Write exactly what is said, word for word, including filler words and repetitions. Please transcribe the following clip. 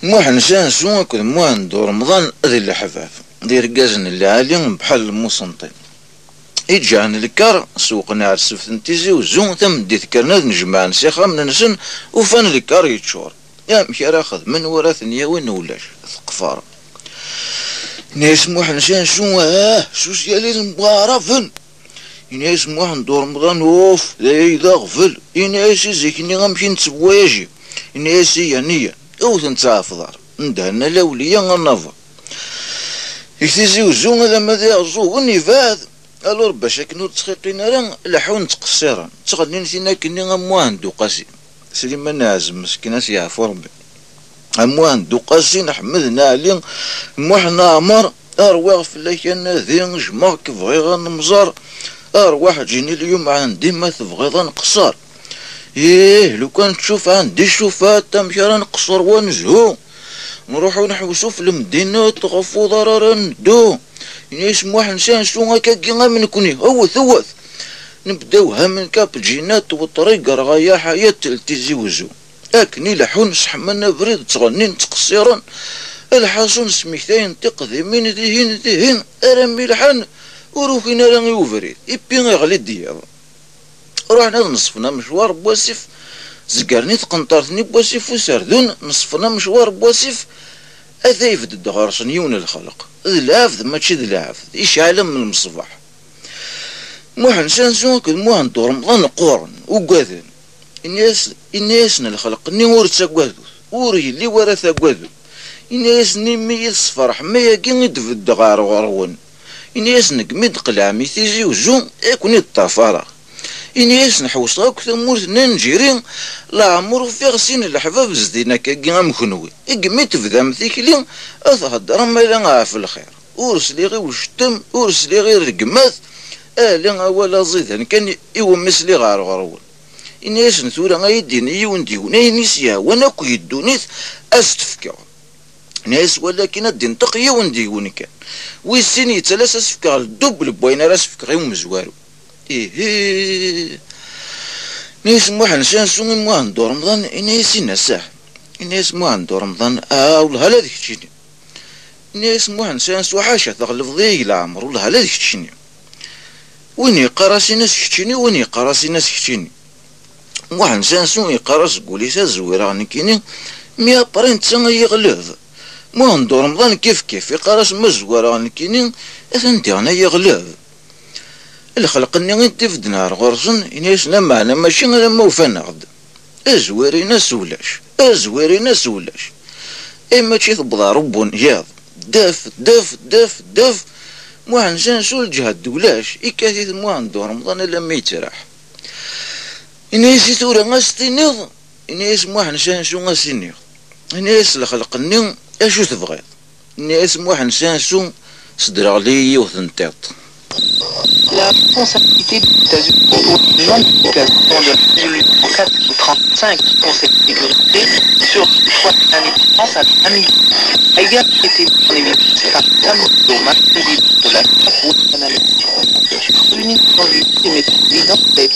Muḥend Sansu akked Muḥend Uremḍan d leḥbab, d irgazen n lɛali bḥal lmusenṭi. Iǧǧan lkar, sewqen ar ssebt n Tizi Uzzu, tameddit kkren ad nejmaɛen s ixxamen-nsen, ufan lkar yeččur. Amek ara xedmen, wara ten-yawin ulac, teqfar. Yenna-yas Muḥend Sansu, ah, s usyal i d-mbuɛraben. Yenna-yas Muḥend Uremḍan, uf, d aya i d aɣbel. Yenna-yas i zik-nni amek i nettebwayaji. Yenna-yas, iya, niya, awten-tt ɣef ḍar. Ndhen ala awliya anabaḍ. Deg Tizi Uzzu, alamma d Iɛeẓẓugen, yebɛed. Alors, bac akken ur ttxiqin ara, leḥḥun ttqeṣṣiren. Ttɣennin tin akkenni am Muḥend Uqasi. Sliman Ɛazem, meskin, ad s-yeɛfu Rebbi. Am Muḥend Uqasi, Ḥmed n Ɛli, Muḥ n Ɛmer, rwiɣ fell-ak anadi, jmeɣ-k, bɣiɣ ad nemẓer. Arwaḥ ǧini lyum ɛandi, ma tebɣiḍ ad nqeṣṣer. Ih, lukan tcuf ɛandi cufat, amek ara nqeṣṣer wa nezhu? Nruḥ u nḥewsu f lemdinat, ɣef uḍar ara neddu. Yenna-yas Muḥend Sansu, akkagi am nekni, ewwet, ewwet! Nebda wehhamen kapǧinat, weṭrigar ɣaya ḥayat l Tizi Uzzu. Akken i leḥḥun, sseḥman abrid, ttɣennin, ttqeṣṣiren. Lḥaṣun, smektayen tiqdimin dihin, dihin, armi lḥan, ur ukin ara i ubrid. Ippi iɣli-d yiḍ. Ruḥen ad neṣfen amecwar n wasif, zegren i tqenṭert-nni n wasif userdun, neṣfen amecwar n wasif, ata yebded ɣer-sen yiwen n lxelq. D lɛebd, mačči d lɛebd, icɛel am lmeṣbaḥ. Muḥend Sansu akked Muḥend Uremḍan qquren, ugaden. Inna-yas-, inna-yasen lxelq-nni, ur ttagadut, ur yelli wara tagadut. Inna-yasen, imi i tesferḥem ayagi i d-beddeɣ ɣer ɣur-wen. Inna-yasen, degmi d-qelɛem i Tizi Uzzu, i ken-id-ṭṭafareɣ. Inna-yasen, ḥewseɣ akk tamurt n Anǧiri, leɛmer ufiɣ sin n leḥbab zdin akkagi am kenwi. Degmi tebdam tikli, ad theddrem ala ɣef lxir. Ur sliɣ i ucettem, ur sliɣ i rregmat, ala awal aẓidan kan iwumi sliɣ ɣer ɣur-wen. Inna-yasen, tura ad yi-d-yini yiwen deg-wen ayen i s-yehwan akk di ddunit, ad s-t-fkeɣ. Inna-yas, walakin ad d-inṭeq yiwen deg-wen kan. Wis sin yettalas ad s-fkeɣ ldubel n wayen ara s-fkeɣ i umezwaru. Ihi. Inna-yas Muḥend Sansu i Muḥend Uremḍan, inna-yas, inna saḥ. Inna-yas Muḥend Uremḍan, ah, wellah ala d keččini. Inna-yas Muḥend Sansu, ḥaca, teɣlebḍ-iyi deg leɛmer, wellah ala d keččini. Win yeqqar-as in-as keččini, win yeqqar-as in-as keččini. Muḥend Sansu yeqqar-as deg wul-is, ad zwireɣ nekkini, mi après netta i yi-ɣleb. Muḥend Uremḍan kif kif, yeqqar-as ma zwareɣ nekkini, atan diɣen a yi-ɣleb. Lxelq-nni i d-ibedden ar ɣur-sen, ini-as, lameɛna mačči alamma ufan-aɣ-d. Azwir-ines ulac, azwir-ines ulac. I mačči tewweḍ ɣer ubunyaḍ. Def, def, def, def. Muḥend Sansu lǧehd ulac, ikkat-it Muḥend Uremḍan alammi yettraḥ. Ini-as i tura a s-tiniḍ, ini-as Muḥend Sansu a s-iniɣ. Ini-as lxelq-nni, acu tebɣiḍ? Ini-as Muḥend Sansu, sdreɣli yiwet n tiṭ. La responsabilité des États-Unis pour le non-application de l'article quatre cent trente-cinq du Conseil de sécurité sur trois années de France à un million a été mise en évidence par Madame Doma, présidente de la Cour de la Cour de l'Union du et évidence des